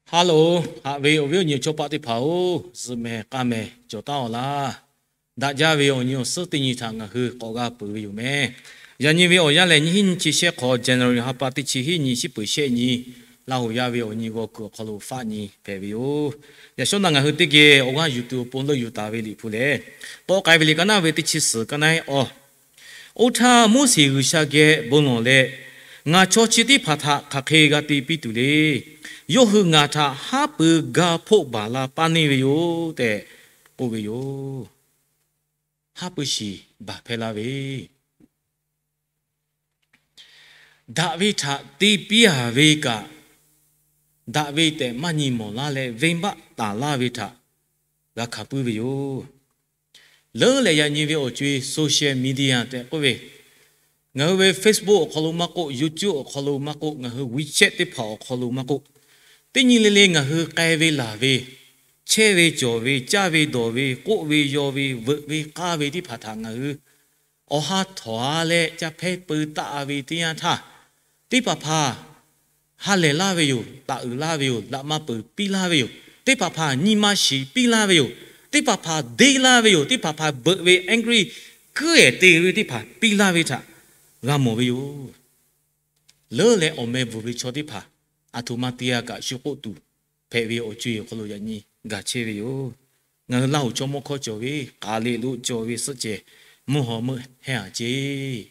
Haˉ loˬ, haꞈ ve awˬ viˉ awˬ nyi chaw paˆ teˇ hpaˍ-oˬ, zuhꞈ mehˍ k'aˇ mehˍ cawˬ taˉ-aw laˇ. Daꞈ jaˇ ve awˬ nyi awˬ suhˉ teˇ nyi htaꞈ ngaˬ hui k'awꞈ g'a peuˬ ve yoˬ mehˍ. Yaꞈ nyi ve awˬ yanˇ lehˬ, nyiˇ hinˉ nyiˇ chi shehˆ hk'aw January ha pa teˇ chi hiˉ nyi shiˉ peuˬ shehˆ nyi, Laˇ huˍ yaˇ ve awˬ nyi g'aw kuiˬ awˬ hk'aw lo faˆ nyi hpehꞈ ve yoˬ. Yaꞈ shawˉ naˆ ngaˬ hui teˇ geh awˬ g'aˇ yuˬ tuˬ awˬ pon leuˆ yuˬ taˍ ve Liꞈ hpu lehˬ, tawˆ k'ai ve liꞈ ka naˆ ve teˇ chi suhˍ ka naˆ-ehˉ awˬ Oˇ htaˇ Moˉseˍ G'uiˬsha geh bon lawˬ leh, Ngaˬ chaw chi teˇ hpaˍ htaꞈ hk'aˬ hk'e g'a te piˇ tuˬ le. Yawˇ hui ngaˬ htaꞈ haˉ pui ga hpoˆ baˬ la paˇ neˇ ve yoˬ tehꞈ k'oˆ ve yoˬ. Haˉ pui shiˍ baˬ hpehˇ laˇ ve, daꞈ ve htaꞈ te piˇ-a ve kaꞈ, daꞈ ve tehꞈ maˇ nyi mawˬ laˇ leh, venˇbaˆ taˍ laˇ ve htaꞈ g'a hkanˍ puiˉ ve yoˬ. Leuˉ leh yaꞈ nyi ve awˬ co-e social media tehꞈ k'oˆ ve, ngaˬ hui ve Facebook awˬ hk'aw lo maˇ k'oˆ, YouTube awˬ hk'aw lo maˇ k'oˆ, ngaˬ hui WeChat teˇ hpaˍ awˬ hk'aw lo maˇ k'oˆ, teˇ nyi le le ngaˬ hui k'ai ve laˬ ve, chehˇ ve cawˬ ve, caˇ ve dawˬ ve, k'oˆ ve yaw ve, veuꞈ ve k'aˇ ve teˇ hpaˍ htaꞈ ngaˬ hui awˬ ha htawnˍ-a leh ca hpehˇ peu taˆ-a ve teˇ yanˇ htaˇ, teˇ hpaˍ hpaˍ ha lehˬ laˇ ve yoˬ, taꞈ uiˍ laˇ ve yoˬ, laꞈ ma peuˬ piˇ laˇ ve yoˬ, teˇ hpaˍ hpaˍ nyi ma shiˍ piˇ laˇ ve yoˬ, teˇ hpaˍ hpaˍ deˇ laˇ ve yoˬ, teˇ hpaˍ hpaˍ beuꞈ ve angry, kuiˉ-ehˍ te ve teˇ hpaˍ piˇ laˇ ve htaꞈ g'a mawˬ ve yoˬ. Leuˉ leh awˬ meh bvuhˬ ve chaw teˇ hpaˍ aˬ htoꞈ ma te-a kaꞈ shu k'oˆ tuˬ hpehꞈ ve awˬ co-e awˬ hk'aw lo yaꞈ nyi gaˬ chehˇ ve yoˬ. Ngaˬ hui Laˇ huˍ chaw mawˇ hkawˇ cawˬ ve k'aˍ liꞈ lo cawˬ ve suhˆ cehˬ mvuhˇ haw meuˆ hehnˇ-a ceˇ.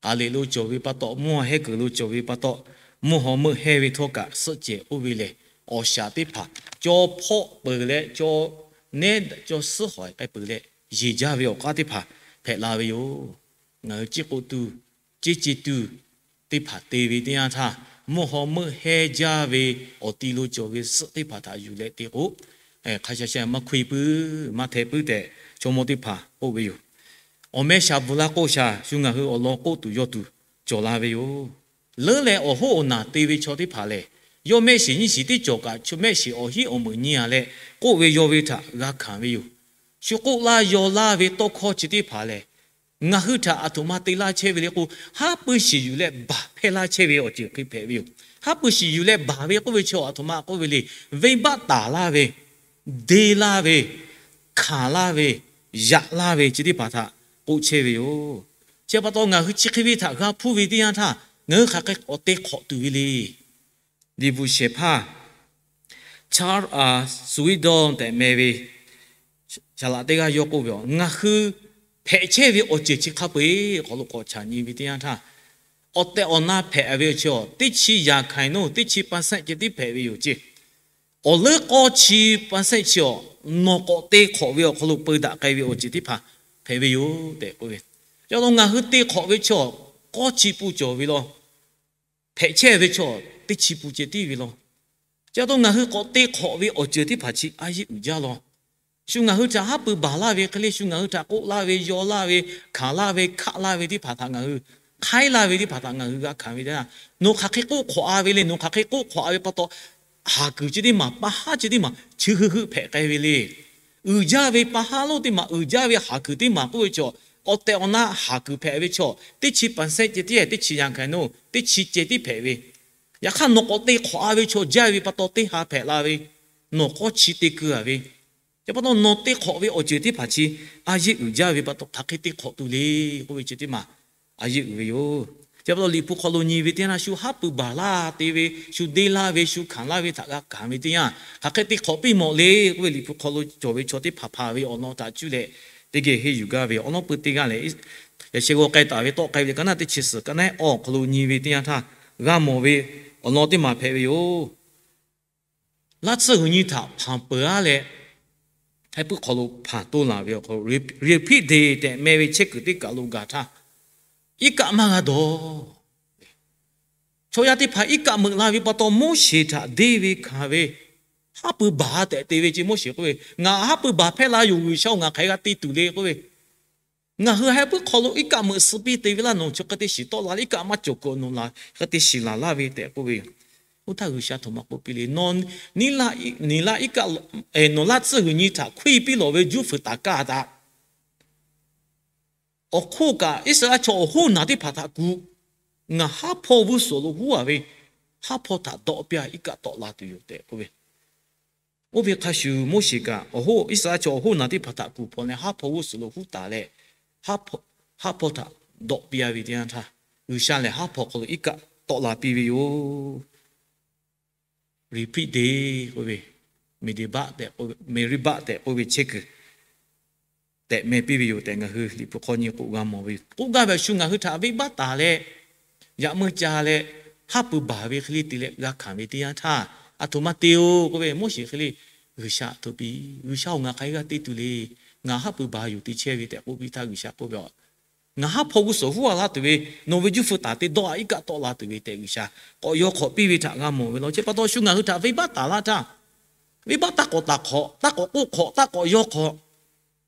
K'aˍ liꞈ lo cawˬ ve pa taw, mvuhˇ haw hehnˇ kuiˬ lo cawˬ ve pa taw, mvuhˇ haw meuˆ hehnˇ ve htawˇ kaꞈ suhˆ cehˬ oˇ ve lehˬ, awˬ shaˍ teˇ hpaˍ cawˇ hpawˆ peuˬ leh, cawˇ nehˉ cawˇ suhˉ hawˍ k'ai peuˬ leh, yeˬ jaˇ ve awˬ k'aˉ teˇ hpaˍ hpehꞈ la ve yoˬ. Ngaˬ hui ciˇ k'oˆ tuˬ, ciˇ ce tuˬ teˇ hpaˍ te ve teˇ yanˇ htaˇ, mvuhˇ haw meuˆ hehnˇ jaˇ ve awˬ ti lo cawˬ ve suhˆ teˇ hpaˍ htaꞈ yuˬ leh te k'o, hk'a sha sha maˇ hkoˇ-e puiˉ, maˇ hteh puiˉ tehꞈ chaw mawˇ teˇ hpaˍ k'oˆ ve yoˬ. Awˬ meh shaˍ bvuhˬ la k'o shaˍ, shu ngaˬ hui awˬ lawn k'oˆ tuˬ yaw tuˬ cawˬ la ve yoˬ. Leuˉ leh awˬ hoˉ awˬ naˬ te ve chaw teˇ hpaˍ lehˬ, yawˇ mehˆ shiˍ nyiˇ shiˍ teˇ cawˬ kaꞈ, mehˆ shiˍ awˬ hinˉ awˬ meunˍ nyi-a leh k'oˆ ve yaw ve htaꞈ g'a hkanˍ ve yoˬ. Shu k'oˆ laˇ yaw laˇ ve tawˇ hkawˇ chi teˇ hpaˍ lehˬ, ngaˬ hui htaꞈ aˬ htoꞈ ma te laˇ chehˇ ve le k'o, haˉ pui shiˍ yuˬ leh baˬ hpehˇ laˇ chehˇ ve awˬ ceuˬ hk'e hpehꞈ ve yoˬ. Haˉ pui shiˍ yuˬ leh baˬ ve k'oˆ ve chi aˬ htoꞈ ma k'oˆ ve le, venˇbaˆ taˍ laˇ ve, deˇ laˇ ve, hkanˍ laˇ ve, yaꞈ laˇ ve chi teˇ hpaˍ htaꞈ k'oˆ chehˇ ve yoˬ. Chi pa taw ngaˬ hui chi hk'e ve htaꞈ g'a hpuˇ ve teˇ yanˇ htaˇ, ngaˬ hui hk'aˬ hk'e k'awꞈ te hk'awꞈ tuˬ ve le. Liꞈ bvuhˬ shehˍ hpaˇ Charles Swindoll tehꞈ meh ve saˍ laꞈ teˇ g'aˇ yawˇ k'oˆ ve, ngaˬ hui hpehꞈ chehˇ ve awˬ ceuˬ chi hk'a peu-eˬ hk'aw lo k'awꞈ chaꞈ nyi ve teˇ yanˇ htaˇ, awˬ tehˬ awˬ na hpehꞈ ve awˬ chi awˬ teˇ chi yaꞈ hkanˍ-e nawˉ, teˇ chi pa sehˆ ceh tiˉ hpehꞈ ve yoˬ ceˇ. Awˬ leuˉ k'awˇ chi pa sehˆ chi awˬ nawˬ k'awꞈ te hk'awꞈ ve awˬ hk'aw lo peu daꞈ k'ai ve awˬ ceuˬ teˇ hpaˍ hpehꞈ ve yoˬ tehꞈ k'oˆ ve. Chi pa taw ngaˬ hui te hk'awꞈ ve chi awˬ k'awˇ chi pun cawˬ ve law. Hpehꞈ chehˇ ve chaw teˇ chi pun ceh tiˉ ve law. Chi pa taw ngaˬ hui k'awꞈ te hk'awꞈ ve awˬ ceuˬ teˇ hpaˍ chi a yeˇ uiˍ jaˇ law. Shu ngaˬ hui htaꞈ haˉ pui baˬ laˇ ve hk'e le, shu ngaˬ hui htaꞈ k'oˆ laˇ ve, yaw laˇ ve, hkanˍ laˇ ve, hkaˆ laˇ ve teˇ hpaˍ htaꞈ ngaˬ hui, hk'aiˉ laˇ ve teˇ hpaˍ htaꞈ ngaˬ hui g'a hkanˍ ve teˇ yanˇ, nawˬ hk'aˬ hk'e k'oˆ hk'awꞈ-a ve le, nawˬ hk'aˬ hk'e k'oˆ hk'awꞈ-a ve pa taw, haˍ kuiˬ chi teˇ maˬ, pa haˉ chi teˇ maˬ chi hui hui hpehꞈ k'ai ve le. Uiˍ jaˇ ve pa haˉ lonˉ teˇ maˬ, uiˍ jaˇ ve haˍ kuiˬ teˇ maˬ k'oˆ ve chaw, awˬ tehˬ awˬ na haˍ kuiˬ hpehꞈ ve chaw, teˇ chi pa sehˆ ceh tiˉ, teˇ chi yaꞈ hkanˍ-e nawˉ, teˇ chi ceh tiˉ hpehꞈ ve. Yaꞈ hk'aˇ nawˬ k'awꞈ te hk'awꞈ-a ve chaw jaˇ ve pa taw teˇ ha hpehꞈ la ve, nawˬ k'awˇ chi te keu-a ve. Chi pa taw nawˬ te hk'awꞈ ve awˬ ceuˬ teˇ hpaˍ chi a yeˇ uiˍ jaˇ ve pa taw hk'aˬ hk'e te hk'awꞈ tuˬ le k'oˆ ve chi teˇ maˬ a yeˇ uiˍ ve yoˬ. Chi pa taw Liꞈ hpu hk'aw lo nyi ve teˇ yanˇ, shu haˉ pui baˬ laˇ te ve, shu deˇ laˇ ve, shu hkanˍ laˇ ve htaꞈ g'a hkanˍ ve teˇ yanˇ, hk'aˬ hk'e te hk'awꞈ piˇ mawˬ le k'oˆ ve, Liꞈ hpu hk'aw lo cawˬ ve chaw teˇ hpaˍ hpaˍ ve awˬ lawn htaꞈ cuˇ leh teˇ geh henˇ yuˬ gaˇ ve awˬ lawn peu teˇ g'aˇ lehˬ, yaꞈ sheh g'aw k'ai taˍ ve tawˆ k'ai ve liꞈ ka naˆ teˇ chi suhˍ ka naˆ-ehˉ awˬ hk'aw lo nyi ve teˇ yanˇ htaˇ, g'a mawˬ ve awˬ lawn teˇ maˬ hpehꞈ ve yoˬ. Laˇ tsuhˇ g'uiˬ nyi htaꞈ hpanˍ peuˬ-a leh, heh puiˉ hk'aw lo hpanˍ toˇ laˬ ve awˬ hk'aw lo, repeat day tehꞈ meh ve chehˇ kuiˬ teˇ kaˬ lo gaˬ htaˇ, iˉ kaˆ maˇ g'a dawˬ. Chaw yaˇ teˇ hpaˍ iˉ kaˆ meuꞈ la ve pa taw, Moˉseˍ htaꞈ deˇ ve hkanˍ ve, haˉ pui baˬ tehꞈ te ve ce. Moˉseˍ k'oˆ ve, Ngaˬ haˉ pui baˬ hpehˇ la yoˬ, G'uiˬsha-oˬ, ngaˬ hk'aˬ hk'e g'a te tuˬ le k'oˆ ve. Ngaˬ hui heh puiˉ hk'aw lo iˉ kaˆ meuꞈ suh piˇ te ve laˇ, nawˬ chi hk'e te shiˍ tawˆ la, iˉ kaˆ maˇ cawˬ kuiˬ nawˬ la hk'e te shiˍ laˬ laˇ ve tehꞈ k'oˆ ve yoˬ. Oˇ htaˇ G'uiˬsha htoꞈ ma k'oˆ piˇ le, Nawˬ, nawˬ laˇ tsuhˇ g'uiˬ nyi htaꞈ hkuiˇ piˇ lawˬ ve juˇ fuiˍ taˍ kaˇ htaꞈ awˬ hk'oˆ kaꞈ, Iˉsaˍreˍlaˆ chaw awˬ hoˉ naˬ teˇ hpaˍ htaꞈ kuˬ, ngaˬ haˉ hpawˇ g'uˇ suhˍ lo huˉ-a ve, haˉ hpawˇ htaꞈ dawˆ piˇ-a, iˉ kaˆ tawˆ la tuˬ yoˬ tehꞈ k'oˆ ve. Oˇ ve hk'a shuˍ Moˉseˍ kaꞈ awˬ hoˉ Iˉsaˍreˍlaˆ chaw awˬ hoˉ naˍ teˇ hpaˍ htaꞈ kuˬ hpaw leh, haˉ hpawˇ g'uˇ suhˍ lo huˉ taˍ leh, haˉ hpawˇ htaꞈ dawˆ piˇ-a ve teˇ yanˇ htaˇ, G'uiˬsha lehˬ haˉ hpawˇ hk'aw lo iˉ kaˆ tawˆ la piˇ ve yoˬ. Repeat day k'oˆ ve, Meˍriˍbaˆ tehꞈ k'oˆ ve, Meˍriˍbaˆ tehꞈ k'oˆ ve chehˇ kuiˬ tehꞈ meh piˇ ve yoˬ tehꞈ, ngaˬ hui Liꞈ hpu hk'aw nyi k'oˆ g'a mawˬ ve yoˬ. K'oˆ gaˇ ve a shu ngaˬ hui htaꞈ venˇbaˆ taˍ leh, yaꞈ meuˇ ca leh, haˉ pui baˬ ve hk'e le te leh g'a hkanˍ ve teˇ yanˇ htaˇ, aˬ htoꞈ ma te-o k'oˆ ve, Moˉseˍ hk'e le G'uiˬsha aˬ htoꞈ piˇ, G'uiˬsha-oˬ, ngaˬ hk'aˬ hk'e g'a te tuˬ le. Ngaˬ haˉ pui baˬ yoˬ te chehˇ ve tehꞈ k'oˆ piˇ htaˇ, G'uiˬsha k'oˆ ve, Ngaˬ haˉ hpawˇ g'uˇ suhˍ huˉ-a laˇ tuˬ ve, nawˬ ve juˇ hpu taˍ te dawˇ-a, iˉ kaˆ tawˆ la tuˬ ve tehꞈ G'uiˬsha k'awꞈ yaw hk'awꞈ piˇ ve htaꞈ g'a mawˬ ve law. Chi pa taw shu ngaˬ hui htaꞈ venˇbaˆ taˍ laˇ htaˇ, venˇbaˆ taˇ k'awꞈ taˍ hk'awꞈ, taˇ k'awꞈ k'oˆ hk'awꞈ, taˇ k'awꞈ yaw hk'awꞈ.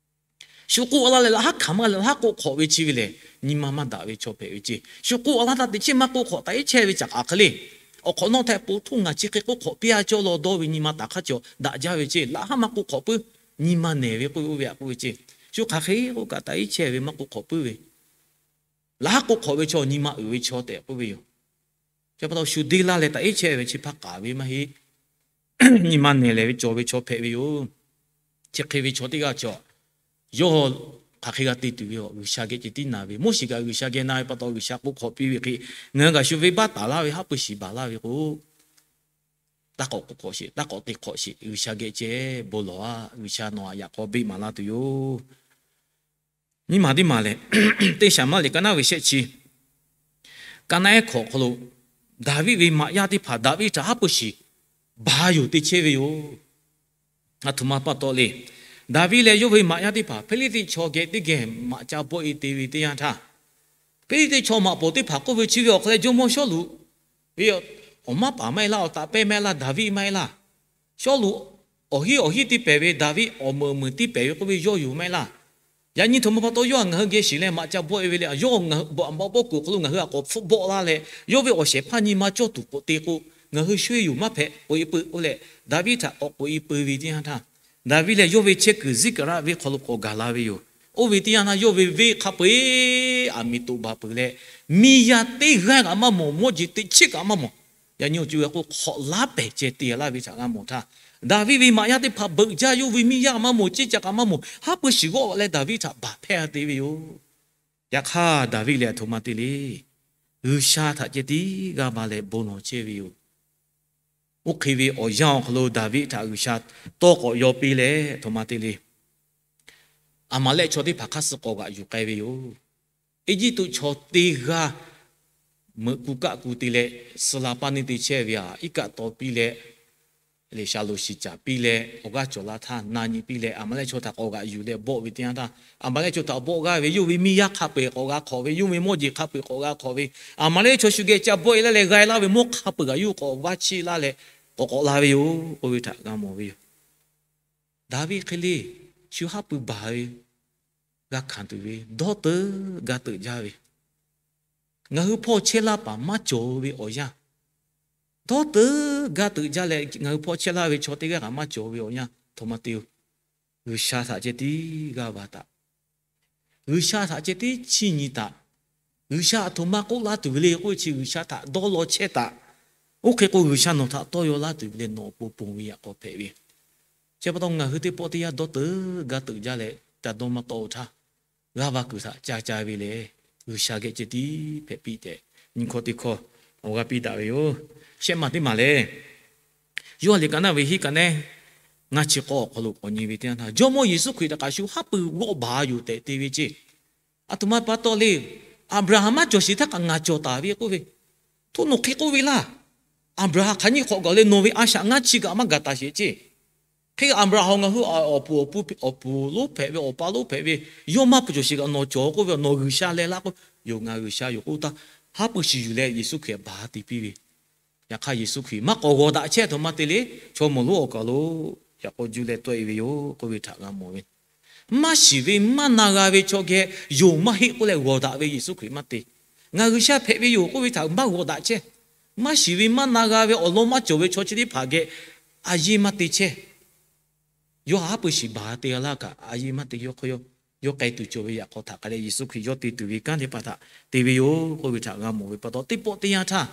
Shu k'oˆ-a laˇ leh laꞈ haˉ hkanˍ maˇ leh laꞈ haˉ k'oˆ hk'awꞈ ve chi ve lehˬ, nyi ma maˇ daꞈ ve chaw hpehꞈ ve ceˇ. Shu k'oˆ-a laˇ htaˇ teꞈ chiˉ maˇ k'oˆ hk'awꞈ, taꞈ iˉ chehˇ ve caꞈ k'aꞈ hk'e le. Awˬ hk'awꞈ nawˉ htehꞈ po htoˇ ngaˬ chi hk'e k'oˆ hk'awꞈ piˇ-a cawˇ law dawˇ ve nyi ma taˍ hk'aˇ cawˬ daꞈ jaˇ ve ceˇ. Laꞈ haˉ maˇ k'oˆ hk'awꞈ puiˉ, nyi ma nehˬ ve k'oˆ ve, oˇ ve htaꞈ k'oˆ ve ceˇ. Shu hk'aˬ hk'e k'oˆ kaꞈ taꞈ iˉ chehˇ ve maˇ k'oˆ hk'awꞈ puiˉ ve, laꞈ haˉ k'oˆ hk'awꞈ ve chaw nyi ma uiˍ ve chaw tehꞈ k'oˆ ve yoˬ. Chi pa taw shu deˇ laˇ leh taꞈ iˉ chehˇ ve chi hpaˇ k'aˍ ve maˇ heˆ. Nyi ma nehˬ leh ve cawˬ ve chaw hpehꞈ ve yoˬ. Chi hk'e ve chaw teˇ g'aˇ cawˬ, yawˇ hk'aˬ hk'e g'a te tuˬ ve, G'uiˬsha geh ceh tiˉ na ve. Moˉseˍ kaꞈ G'uiˬsha geh na ve pa taw G'uiˬsha k'oˆ hk'awꞈ piˇ ve hk'e, ngaˬ hui kaꞈ shu venˇbaˆ taˍ laˇ ve, haˉ pui shiˍ baˬ laˇ ve k'o, taˇ k'awꞈ k'oˆ hk'awꞈ sheˍ, taˇ k'awꞈ te hk'awꞈ sheˍ. G'uiˬsha geh ceh bon lawˬ-a. G'uiˬsha nawˬ htaꞈ yaꞈ k'aw beˆ maˍ laˇ tuˬ yoˬ. Nyi ma teˇ maˬ lehˬ, teˇ Saˍmo liꞈ ka naˉ ve shehˆ chi, ka naˉ ehˉ hkawꞈ hk'aw lo, Daˍviˆ ve maꞈ yaˇ teˇ hpaˍ Daˍviˆ htaꞈ haˉ pui shiˍ baˬ yoˬ te chehˇ ve yoˬ. Aˬ htoꞈ ma pa taw le. Daˍviˆ leh yawˇ ve maꞈ yaˇ teˇ hpaˍ Hpiˇliˇtiˆ chaw geh teˇ geh maꞈ ca bawˆ-e te ve teˇ yanˇ htaˇ, Hpiˇliˇtiˆ chaw maꞈ poˍ teˇ hpaˍ k'oˆ ve chi ve awˬ hk'aw leh jawˇmawˇ Sawˉluꞈ ve awˬ maˉ paˍ maˇ heˆ laˇ, awˬ taꞈ pehˇ maˇ heˆ laˇ, Daˍviˆ maˇ heˆ laˇ. Sawˉluꞈ awˬ hinˉ awˬ hinˉ tiˇ pehˍ ve, Daˍviˆ awˬ meuꞈ awˬ meuꞈ tiˇ pehˍ ve k'oˆ ve yawˇ yoˬ maˇ heˆ laˇ. Yaꞈ nyi aˬ htoꞈ ma pa taw yawˇ htaꞈ ngaˬ hui geh shiˍ leh maꞈ ca bawˆ-e ve le. Yawˇ ngaˬ hui bawˆ kuiˬ awˬ hk'aw lo ngaˬ hui htaꞈ k'awꞈ hpfuhˆ bawˆ laˇ leh, yawˇ ve awˬ shehˍ hpaˇ nyi ma cawˇ tuˬ k'awꞈ te k'o, ngaˬ hui shu-e yoˬ maˇ hpehꞈ, k'oꞈ-e peu k'oˆ leh, Daˍviˆ htaꞈ k'awꞈ k'oꞈ-e peu ve teˇ yanˇ htaˇ, Daˍviˆ leh yawˇ ve chehˇ kuiˬ Ziˉkaˍraˆ venˇ hk'aw lo k'awꞈ gaˬ la ve yoˬ. Oˇ ve teˇ yanˇ htaˇ yawˇ ve venˇ hk'a peu-eˬ aˬ miˍ toꞈ baˬ peuˬ leh, miˇ yaˇ teˇ g'aˇ kaꞈ maˇ mawˬ, mawˇ jeˬ teꞈ chiˉ kaꞈ maˇ mawˬ. Yaꞈ nyi awˬ co-e k'o, hk'awꞈ laˉ pehˍ ceh te laˇ ve htaꞈ g'a mawˬ htaˇ, Daˍviˆ ve maꞈ yaˇ teˇ hpaˍ beuꞈ jaˇ, yawˇ ve miˇ yaˇ maˇ mawˬ, ceˇ ca kaꞈ maˇ mawˬ, haˉ pui shiˍ g'awˆ leh Daˍviˆ htaꞈ baˬ hpehˇ-a te ve yoˬ. Yaꞈ hk'aˇ Daˍviˆ lehˬ aˬ htoꞈ ma te le. G'uiˬsha htaꞈ ceh tiˉ g'aˇ va leh bon lawˬ chehˇ ve yoˬ. Oˇ hk'e ve awˬ yanˇ awˬ hk'aw lo Daˍviˆ htaꞈ G'uiˬsha tawˇ k'awꞈ yaw piˇ leh aˬ htoꞈ ma te le. Aˍmaˍlehˆ chaw teˇ hpaˍ hk'aˇ suh k'awꞈ g'aꞈ yuˬ k'ai ve yoˬ. Eˇjiˇtuꞈ chaw teˇ g'aˇ meuꞈ ku kaˆ ku te leh, suh la paˇ neˇ te chehˇ ve aꞈ, iˉ kaˆ taw piˇ leh, Leꞈ sha lo shiˍ caˍ piˇ leh awˬ g'aˇ cawˬ la htaˇ na nyi piˇ leh, Aˍmaˍlehˆ chaw htaꞈ k'awꞈ g'aꞈ yuˬ leh bawˆ ve teˇ yanˇ htaˇ, Aˍmaˍlehˆ chaw htaꞈ bawˆ g'aˇ ve yawˇ ve miˇ yaˇ hk'a peu-eˬ k'awꞈ g'a hk'awꞈ ve, yawˇ ve mawˇ jeˬ hk'a peu-eˬ k'awꞈ g'a hk'awꞈ ve, Aˍmaˍlehˆ chaw shu geh ca bawˆ-e laˇ leh g'ai laˇ ve mawˇ hk'a peu-eˬ kaꞈ yawˇ k'awꞈ vaˇ chiˇ laˇ leh k'awꞈ k'awꞈ la ve yoˬ k'oˆ ve htaꞈ g'a mawˬ ve yoˬ. Daˍviˆ hk'e le, shu haˉ pui baˬ ve, g'a hkanˍ tuˬ ve dawˇ teuꞈ ga teuꞈ jaˇ ve, ngaˬ hui hpawˇ chehˇ laˇ paˍ maˇ cawˬ ve awˬ yanˇ, dawˇ teuꞈ ga teuꞈ jaˇ leh ngaˬ hui hpawˇ chehˇ laˇ ve chaw teˇ g'aˇ kaꞈ maˇ cawˬ ve awˬ yanˇ, aˬ htoꞈ ma te-o. G'uiˬsha htaꞈ ceh tiˉ g'aˇ va taꞈ. G'uiˬsha htaꞈ ceh tiˉ chiˇ nyi taꞈ. G'uiˬsha aˬ htoꞈ ma k'oˆ laˇ tuˬ ve le k'oˆ ve chi G'uiˬsha htaꞈ dawˇ law chehˇ taꞈ. Oˇ hk'e k'o G'uiˬsha nawˬ htaꞈ tawˇ yaw laˇ tuˬ ve leh nawˬ awˬ pon ponˬ ve yaꞈ k'aw hpehꞈ ve. Chi pa taw ngaˬ hui teˇ pawˆ teˇ yanˇ dawˇ teuꞈ ga teuꞈ jaˇ leh ca dawˇ maˇ tawˆ-o htaˇ, g'aˇ va kuiˬ htaꞈ ca ca ve lehˬ, G'uiˬsha geh ceh tiˉ hpehꞈ piˇ tehꞈ nyi hkawˇ teˇ hkawˇ awˬ g'aˇ piˇ daꞈ ve yoˬ. Shehˆ maˬ teˇ maˬ lehˬ, Yoˇhanˬ liꞈ ka naˉ ve hiˉ ka naˉ ngaˇ chi k'awˇ awˬ hk'aw lo k'awꞈ nyi ve teˇ yanˇ htaˇ, Jawˇmawˇ Yeˍsuˆ Hkriꞈ htaꞈ kaꞈ shu haˉ pui g'awˆ baˬ yoˬ tehꞈ te ve ceˇ. Aˬ htoꞈ ma pa taw le, Aˍbraˍhanˍ maˇ cawˬ sheˍ htaˇ kaꞈ ngaˬ cawˬ taˍ ve k'oˆ ve, htoꞈ nawˬ hk'e k'oˆ ve laˇ. Aˍbraˍhanˍ hk'aˬ nyiˇ hk'awꞈ gaˬ leh nawˬ ve a shaꞈ ngaˇ chi kaꞈ maˇ gaˬ taˍ sheˍ ceˇ. Hk'e Aˍbraˍhanˍ ngaˬ hui awˬ puˍ awˬ puˍ awˬ puˍ lonˉ hpehꞈ ve, awˬ pa lonˉ hpehꞈ ve, yawˇ maˇ cawˬ sheˍ kaꞈ nawˬ cawˬ k'oˆ ve, nawˬ G'uiˬsha leh laˇ k'o, yoˬ ngaˬ G'uiˬsha yoˬ k'oˆ htaˇ, haˉ pui shiˍ yuˬ leh Yeˍsuˆ Hkriꞈ baˬ te piˇ ve. Yaꞈ hk'aˇ Yeˍsuˆ Hkriꞈ maˇ k'awꞈ g'awˬ daꞈ chehˇ, aˬ htoꞈ ma te le, chaw mawˬ lonˉ awˬ kaˬ lo yaꞈ k'aw juˇ leh tawˆ-e ve yoˬ k'oˆ ve htaꞈ g'a mawˬ ve. Maˇ shiˍ ve maˇ na g'a ve chaw geh yonˍ maˇ heˆ k'oˆ leh g'awˬ daꞈ ve Yeˍsuˆ Hkriꞈ maˇ te. Ngaˬ G'uiˬsha hpehꞈ ve yoˬ k'oˆ ve htaꞈ maˇ g'awˬ daꞈ chehˇ. Maˇ shiˍ ve maˇ na g'a ve awˬ lawn maˇ cawˬ ve chaw chi teˇ hpaˍ geh a yeˇ maˇ te chehˇ. Yawˇ haˉ pui shiˍ baˬ te g'a laˇ kaꞈ a yeˇ maˇ te, yawˇ hk'aw yawˇ k'ai tuˬ cawˬ ve yaꞈ k'aw htaꞈ k'ai leh Yeˍsuˆ Hkriꞈ yawˇ te tuˬ ve kanˉ teˇ hpaˍ htaꞈ te ve yoˬ k'oˆ ve htaꞈ g'a mawˬ ve pa taw, teˇ pawˆ teˇ yanˇ htaˇ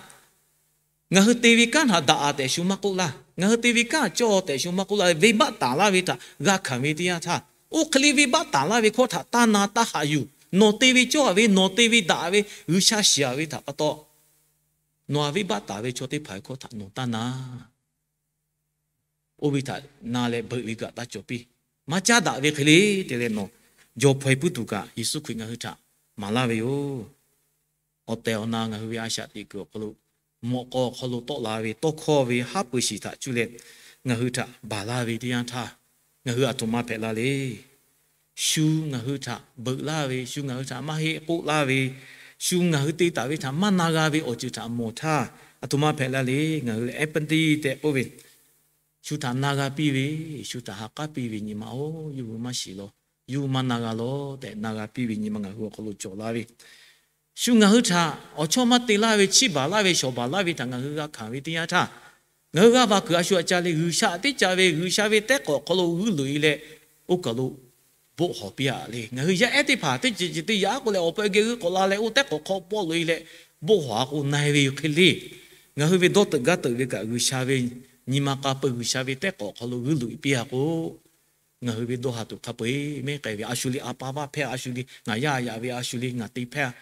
Ngaˬ hui te ve kanˉ htaꞈ daꞈ tehꞈ shu maˇ k'oˆ laˇ. Ngaˬ hui te ve kanˉ cawˇ tehꞈ shu maˇ k'oˆ laˇ. Venˇbaˆ taˍ laˇ ve htaꞈ g'a hkanˍ ve teˇ yanˇ htaˇ, oˇ hk'e le venˇbaˆ taˍ laˇ ve hkawˇ htaꞈ taˇ na taˇ haꞈ yuˬ. Nawˬ te ve cawˇ ve, nawˬ te ve daꞈ ve, G'uiˬsha shiˍ-a ve htaꞈ pa taw, nawˬ a venˇbaˆ taˍ ve chaw teˇ hpaˍ ve hkawˇ htaꞈ nawˬ taˇ na. Oˇ ve htaꞈ na leh beuꞈ ve kaꞈ taˇ cawˬ piˇ. Maˇ caˉ daꞈ ve hk'e le te leh nawˬ jaw hpaw-e puiˉ tuˬ kaꞈ Yeˍsuˆ Hkriꞈ ngaˬ hui htaꞈ maˍ laˇ ve yoˬ. Awˬ tehˬ awˬ na ngaˬ hui ve a shaꞈ teꞈ kuiˬ awˬ hk'aw lo, mawꞈ k'aw awˬ hk'aw lo tawˆ la ve tawˇ hkawˇ ve haˉ pui shiˍ htaꞈ cuˇ leh ngaˬ hui htaꞈ baˬ laˇ ve teˇ yanˇ htaˇ, ngaˬ hui a htoꞈ ma hpehꞈ la le. Shu ngaˬ hui htaꞈ beuꞈ laˇ ve, shu ngaˬ hui htaꞈ maˇ heˆ k'oˆ laˇ ve, shu ngaˬ hui te taˍ ve htaꞈ maˇ na g'a ve awˬ ceuˬ htaꞈ mawˬ htaˇ, a htoꞈ ma hpehꞈ la le. Ngaˬ hui lehˬ, empathy tehꞈ k'oˆ ve, shu htaꞈ na g'a piˇ ve, shu htaꞈ ha k'aˉ piˇ ve nyi ma-oˬ, yawˇ hui maˇ shiˍ law, yawˇ hui maˇ na g'a law tehꞈ na g'a piˇ ve nyi ma ngaˬ hui awˬ hk'aw lo cawˬ la ve, shu ngaˬ hui htaꞈ awˬ chawˇ maˇ te laˇ ve, chiˇ baˬ laˇ ve, shawˍ baˬ laˇ ve htaꞈ ngaˬ hui g'a hkanˍ ve teˇ yanˇ htaˇ, ngaˬ hui g'a va kuiˬ a shu aꞈ ca le, G'uiˬsha teˇ ca ve G'uiˬsha ve tehˉ k'awꞈ hk'aw lo g'uiˇ loꞈ-e leh, oˇ kaˬ lo boˆ hawˬ piˇ-a le. Ngaˬ hui yaˇ ehˉ teˇ hpaˍ teˇ ceuˬ ceuˬ te yaꞈ-a k'o leh, awˬ pa geh g'uiˇ k'awꞈ la leh oˇ teh k'awꞈ hk'aw pawˆ loꞈ-e leh, boˆ hawˬ-a k'o na-e ve yoˬ hk'e le. Ngaˬ hui ve dawˇ teuꞈ gaˇ teuꞈ ve kaꞈ G'uiˬsha ve nyi ma k'a peu G'uiˬsha ve teh k'awꞈ hk'aw lo g'uiˇ loꞈ-e piˇ-a k'o, ngaˬ hui ve dawˇ ha tuˬ hk'a peu-eˬ mehˉ k'ai ve a shu le. A pa vaˇ hpehˇ a shu le, ngaˬ yaˇ yaꞈ ve a shu le, ngaˬ te hpehˇ-a.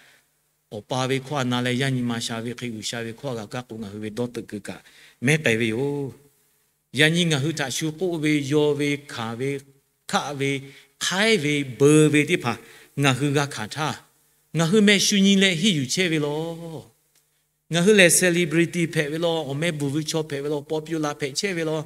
Awˬ pa ve hkawˇ a na leh yaˇ nyi ma sha ve hk'e G'uiˬsha ve hkawˇ a g'a kaˇ k'o, ngaˬ hui ve dawˇ teuꞈ kuiˬ kaꞈ mehˉ k'ai ve yoˬ. Yaꞈ nyi ngaˬ hui htaꞈ shu k'oˆ ve, yaw ve, hkanˍ ve, hk'aˆ ve, hk'aiˉ ve, beu ve teˇ hpaˍ ngaˬ hui g'a hkanˍ htaˇ, ngaˬ hui meh shu nyi leh henˇ yuˬ chehˇ ve law. Ngaˬ hui lehˬ celebrity hpehꞈ ve law, awˬ meh bvuhˬ ve chaw hpehꞈ ve law, popular hpehꞈ chehˇ ve law,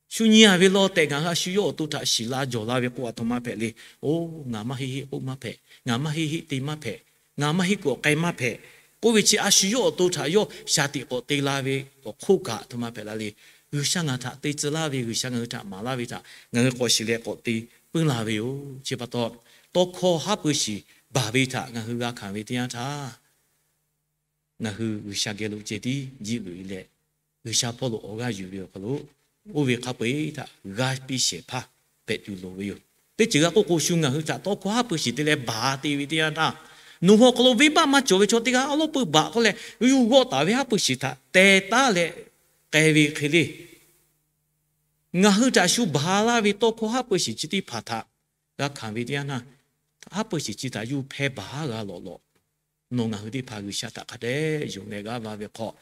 shu nyi-a ve law tehꞈ ngaˬ hui a shu yawˇ awˬ to htaꞈ shiˍ la jawˬ la ve k'o, a htoꞈ ma hpehꞈ le. Oˇ, ngaˬ maˇ heˆ heˆ k'oˆ maˇ hpehꞈ, ngaˬ maˇ heˆ heˆ te maˇ hpehꞈ, ngaˬ maˇ heˆ kuiˬ awˬ k'ai maˇ hpehꞈ k'oˆ ve chi a shu yawˇ awˬ to htaꞈ yawˇ shaˍ tiꞈ k'awꞈ te la ve awˬ hk'oˆ kaꞈ a htoꞈ ma hpehꞈ la le. G'uiˬsha ngaˬ htaꞈ te tcuh laˇ ve, G'uiˬsha ngaˬ hui htaꞈ maˍ laˇ ve htaꞈ ngaˬ hui k'awꞈ shiˍ leh k'awꞈ te puiˉ la ve yoˬ. Chi pa taw, tawˇ hkawˇ haˉ pui shiˍ baˬ ve htaꞈ ngaˬ hui g'a hkanˍ ve teˇ yanˇ htaˇ, ngaˬ hui G'uiˬsha geh lo ceh tiˉ jiˆ loꞈ-e leh, G'uiˬsha hpawˇ lo awˬ g'aˇ yuˬ ve awˬ hk'aw lo, oˇ ve hk'a peu-eˬ htaꞈ g'aˇ piˇ shehˍ hpaˇ hpehꞈ tuˬ loˍ ve yoˬ. Teˇ ceuˬ g'a k'oˆ k'o, shu ngaˬ hui htaꞈ tawˇ hkawˇ haˉ pui shiˍ te leh baˬ te ve teˇ yanˇ htaˇ, nawˬ hui awˬ hk'aw lo venˇbaˆ maˇ cawˬ ve chaw teˇ g'aˇ awˉ lawˉ peuˇ baˬ k'oˆ leh, yawˇ hui g'awˆ taˍ ve haˉ pui shiˍ htaꞈ teh taˉ leh k'ai ve hk'e le. Ngaˬ hui htaꞈ shu baˬ laˇ ve tawˇ hkawˇ haˉ pui shiˍ chi teˇ hpaˍ htaꞈ g'a hkanˍ ve teˇ yanˇ htaˇ, haˉ pui shiˍ chi htaꞈ yawˇ hui hpehˇ baˬ g'a lawꞈ lawꞈ, nawˬ ngaˬ hui teˇ hpaˍ G'uiˬsha htaꞈ hk'a dehꞈ yonˍ leh g'aˇ va ve hk'aw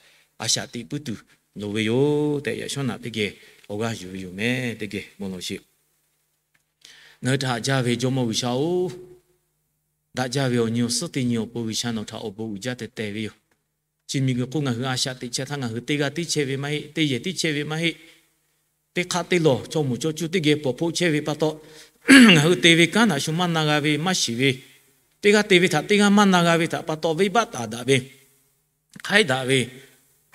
a shaꞈ teꞈ puiˉ tuˬ loˍ ve yoˬ tehꞈ, yaꞈ shawˉ naꞈ teˇ geh awˬ g'aˇ yuˬ ve yoˬ meh. Teˇ geh mawˬ lawˬ sheˍ. Ngaˬ hui htaꞈ haꞈ jaˇ ve Jawˇmawˇ G'uiˬsha-oˬ, daꞈ jaˇ ve awˬ nyi awˬ suhˉ teˇ nyi awˬ pon G'uiˬsha nawˬ htaꞈ awˬ bon uiˍ jaˇ tehꞈ te ve yoˬ. Chi miˬguiˬ hk'oˆ ngaˬ hui a shaꞈ teꞈ chehˇ htaˇ, ngaˬ hui teˇ g'aˇ tiˉ chehˇ ve maˇ heˆ, teˇ yehˬ tiˉ chehˇ ve maˇ heˆ. Teˇ hk'aˆ teˇ lawˬ chaw moˍ chaw cuˇ teˇ geh pawˍ hpoˆ chehˇ ve pa taw, ngaˬ hui te ve kanˉ htaꞈ shu maˇ na g'a ve, maˇ shiˍ ve, teˇ g'aˇ te ve htaꞈ teˇ g'aˇ maˇ na g'a ve htaꞈ pa taw, venˇbaˆ taˍ daꞈ ve, hk'aiˉ daꞈ ve,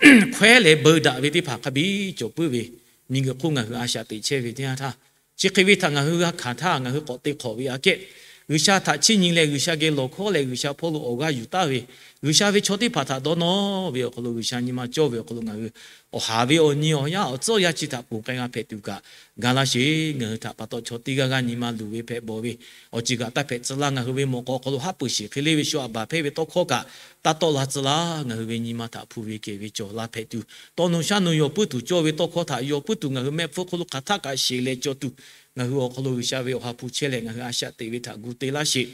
hkawehˉ leh beu daꞈ ve teˇ hpaˍ hk'a biˇ cawˬ puiˉ ve, miˬguiˬ hk'oˆ ngaˬ hui a shaꞈ teꞈ chehˇ ve teˇ yanˇ htaˇ, chi hk'e ve htaꞈ ngaˬ hui g'a hkanˍ htaˇ, ngaˬ hui k'awꞈ te hk'awꞈ ve aꞈ kehˉ, G'uiˬsha htaꞈ chiˇ nyi leh G'uiˬsha geh lawˬ hkawˉ leh G'uiˬsha hpawˇ lo awˬ g'aˇ yuˬ taˍ ve, G'uiˬsha ve chaw teˇ hpaˍ htaꞈ dawˇ nawˇ ve awˬ hk'aw lo G'uiˬsha nyi ma cawˇ ve awˬ hk'aw lo ngaˬ hui awˬ haˍ ve awˬ nyi awˬ yaˇ awˬ tcuhˉ awˬ yanˇ chi htaꞈ ponˬ k'ai g'a hpehꞈ tuˬ kaꞈ ga laˇ sheˍ. Ngaˬ hui htaꞈ pa taw chaw teˇ g'aˇ g'aˇ nyi ma luˬ ve hpehꞈ bawˬ ve, awˬ ceuˬ kaꞈ taˇ hpehꞈ tcuh laˇ. Ngaˬ hui ve mawꞈ k'aw awˬ hk'aw lo haˉ pui shiˍ hk'e le ve shu aꞈ baˬ hpehˇ ve tawˇ hkawˇ kaꞈ taˇ tawˆ la tcuh laˇ. Ngaˬ hui ve nyi ma htaꞈ hpu ve kehˬ ve cawˬ la hpehꞈ tuˬ, tawˇ nu shaˉ nu yawˬ puiˉ tuˬ cawˇ ve tawˇ hkawˇ htaꞈ yawˬ puiˉ tuˬ ngaˬ hui mehˆ hpfuhˇ hk'oˆ lo hk'aˬ htaˆ kaꞈ sheˍ leh cawˬ tuˬ, ngaˬ hui awˬ hk'aw lo G'uiˬsha ve awˬ ha hpu chehˇ leh ngaˬ hui a shaꞈ teꞈ ve htaꞈ gu te laˇ sheˍ.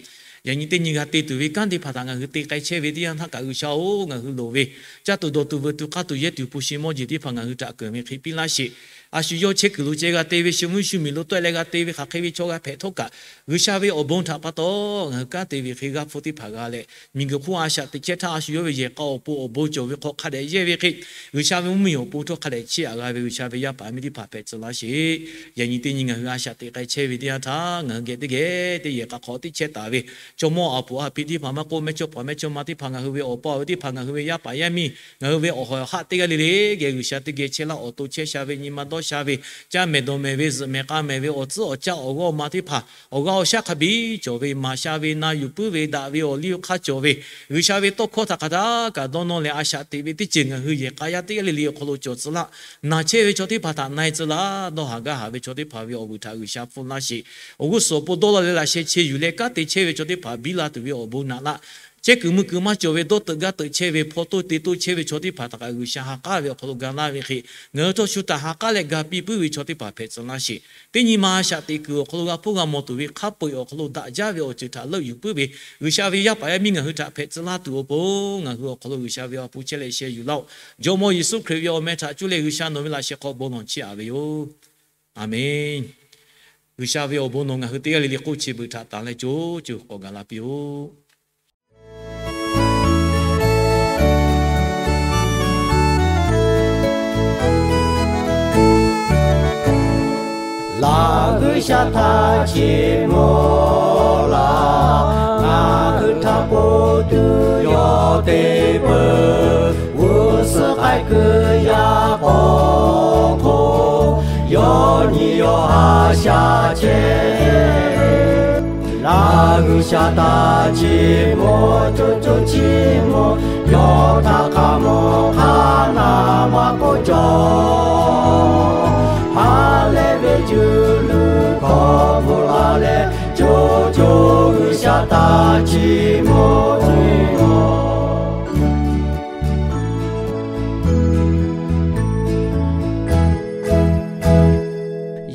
Yaꞈ nyi teˇ nyi g'a te tuˬ ve kanˉ teˇ hpaˍ htaꞈ ngaˬ hui te k'ai chehˇ ve teˇ yanˇ htaˇ kaꞈ G'uiˬsha-oˬ, ngaˬ hui loˍ ve caˇ tuˬ dawˬ tuˬ veuꞈ tuˬ k'aˇ tuˬ yehˇ tuˬ hpu shi mawˇ jeˬ teˇ hpaˍ ngaˬ hui htaꞈ keunˍ ve hk'e piˇ laˇ sheˍ. A shu yawˇ chehˇ kuiˬ lo ceh g'a te ve, shu mvuhˇ shu miˬ lo tawˆ-e leh g'a te ve hk'aˬ hk'e ve chaw g'a hpehꞈ htawˇ kaꞈ, G'uiˬsha ve awˬ bon htaꞈ pa taw ngaˬ hui kanˉ te ve hk'e g'aˇ hpfuhˇ teˇ hpaˍ g'a leh, miˬguiˬ hk'oˆ a shaꞈ teꞈ chehˇ htaˇ a shu yawˇ ve yehˬ k'a awˬ pon awˬ bon cawˬ ve hk'aw hk'a dehꞈ yehˇ ve hk'e, G'uiˬsha ve mvuhˇmiˬ awˬ pon htawˇ hk'a dehꞈ chiˇ aꞈ g'a ve G'uiˬsha ve yaˇ paˍ miˇ teˇ hpaˍ hpehꞈ tcuh laˇ sheˍ. Yaꞈ nyi teˇ nyi ngaˬ hui a shaꞈ teꞈ k'ai chehˇ ve teˇ yanˇ htaˇ, ngaˬ hui geh teˇ geh teˇ yehˬ k'a hk'awꞈ tiˉ chehˇ taˍ ve chaw mawˇ aˬ puˍ aˬ pi teˇ hpaˍ maˇ k'oˆ, mehˇchawˇ paˍ mehˇchawˇma teˇ hpaˍ, ngaˬ hui ve awˬ pa awˬ e teˇ hpaˍ, ngaˬ hui ve yaˇ paˍ yaˇ miˇ, ngaˬ hui ve awˬ hawˍ awˬ haˆ teˇ g'aˇ le le geh G'uiˬsha teˇ geh chehˇ laˇ, awˬ to chehˇ sha ve, nyi ma dawˇ sha ve, caˇ mehˍ dawˬ mehˍ ve, zuhꞈ mehˍ k'a mehˍ ve, awˬ tcuhˉ awˬ caˇ awˬ g'awˇ ma teˇ hpaˍ, awˬ g'aˇ awˬ shaˉ hk'a biˇ cawˬ ve, maˍ sha ve, na yuˬ puiˉ ve, daꞈ ve, awˬ liˇ awˬ hk'aˇ cawˬ ve, G'uiˬsha ve tawˇ hkawˇ htaꞈ hk'aˬ htaˇ kaꞈ dawˇ nawˇ leh a shaꞈ teꞈ ve teˇ ceuˬ ngaˬ hui yehˬ k'a yaˇ teˇ g'aˇ le le awˬ hk'aw lo cawˬ tcuh laˇ. Naˬ chehˇ ve chaw teˇ hpaˍ htaꞈ na-e tcuh laˇ. Dawˇ haˍ gaˇ haˍ ve chaw teˇ hpaˍ ve awˬ vuiˬ htaꞈ G'uiˬsha hpfuhˇ laˇ sheˍ. Awˬ g'uˇ suhˍ awˬ pon dawˇ law leh laꞈ sheh chehˇ yuˬ leh kanˉ te chehˇ ve chaw teˇ hpaˍ biˇ la tuˬ ve awˬ bon naꞈ laˇ. chehˇ kuiˬ mui kuiˬ maˇ cawˬ ve dawˇ teuꞈ gaˇ teuꞈ chehˇ ve, hpaw toˇ te toˇ chehˇ ve chaw teˇ hpaˍ htaꞈ kaꞈ G'uiˬsha ha k'aˉ ve awˬ hk'aw lo ga laˇ ve hk'e, ngaˬ hui htawˇ shu htaꞈ ha k'aˉ leh ga piˇ puiˉ ve chaw teˇ hpaˍ hpehꞈ tcuh laˇ sheˍ. Teˇ nyi ma shaꞈ teꞈ kuiˬ awˬ hk'aw lo g'a hpuˇ g'a mawˬ tuˬ ve hk'a peu-eˬ awˬ hk'aw lo daꞈ jaˇ ve awˬ ceuˬ htaꞈ leuˆ yuˬ puiˉ ve G'uiˬsha ve yaˇ paˍ yaˇ miˇ ngaˬ hui htaꞈ hpehꞈ tcuh laˇ tuˬ awˬ pon, ngaˬ hui awˬ hk'aw lo G'uiˬsha ve awˬ ha hpu chehˇ leh sheh yuˬ laˇ-oˆ. Jawˇmawˇ Yeˍsuˆ Hkriꞈ ve awˬ meh htaꞈ cuˇ leh G'uiˬsha nawˬ ve laꞈ sheh hk'aw bon lawˬ chiˇ aꞈ ve yoˬ. Aˍmenˇ. G'uiˬsha ve awˬ bon nawˬ ngaˬ hui teˇ g'aˇ le le k'oˆ chi beuꞈ htaꞈ tanˬ leh co co k'awꞈ gaˬ la piˇ-oˆ. Laˬ G'uiˬsha htaꞈ chiˇ mvuh laˇ, ngaˬ hui htaꞈ po tuˬ yawˇ te peuˬ. G'uˇ suhˍ k'ai kuiˬ yaˇ k'awꞈ hk'oˆ, yawˇ nyi yawˇ ha sha chehˇ. Laˬ G'uiˬsha htaꞈ chiˇ mvuh, co co chiˇ mvuh, yawˇ htaꞈ hk'a mvuh hk'a naˬ maˇ k'oˆ cawˬ. Ha lehˬ ve cuˇ luˬ hkawˇ bvuhꞈ la leh, co co G'uiˬsha htaꞈ chiˇ mvuh.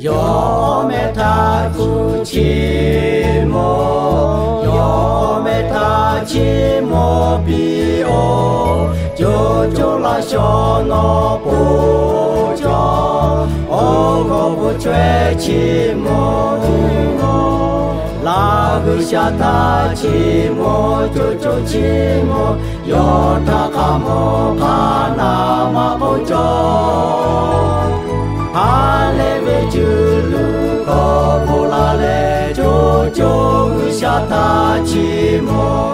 Yawˇ meh htaꞈ kuˬ chiˇ mvuh, yawˇ meh htaꞈ chiˇ mvuh piˇ-oˆ. Co co laꞈ shawnˍ nawˬ po cawˬ, awˬ g'awˬ po chaweh chiˇ mvuh. Laˬ G'uiˬsha htaꞈ chiˇ mvuh, co co chiˇ mvuh, yawˇ htaꞈ hk'a mvuh hk'a naˬ maˇ k'oˆ cawˬ. Ha lehˬ ve cuˇ luˬ hkawˇ bvuhꞈ la leh, co co G'uiˬsha htaꞈ chiˇ mvuh.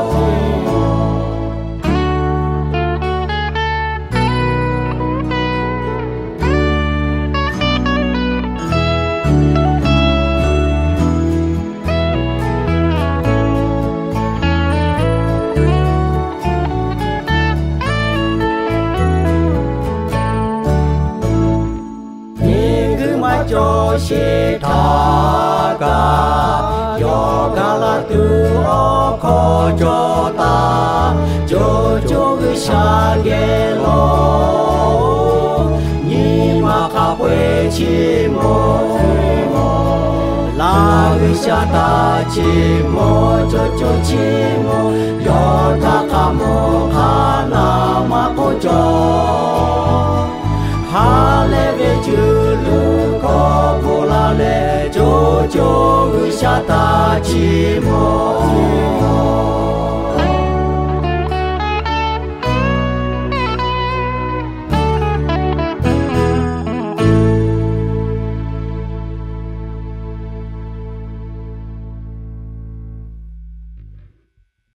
Miˬguiˬ maˇ cawˬ sheˍ htaˇ kaꞈ, yawˇ gaˬ la tuˬ awˬ hkawˇ cawˬ taˍ. Co co G'uiˬsha geh lawˬ-oˬ, nyi ma hk'a peu-eˬ chiˇ mvuh. Laˬ G'uiˬsha htaꞈ chiˇ mvuh, co co chiˇ mvuh, yawˇ htaꞈ hk'a mvuh hk'a naˬ maˇ k'oˆ cawˬ. Ha lehˬ ve cuˇ luˬ hkawˇ bvuhꞈ la leh, co co G'uiˬsha htaꞈ chiˇ mvuh.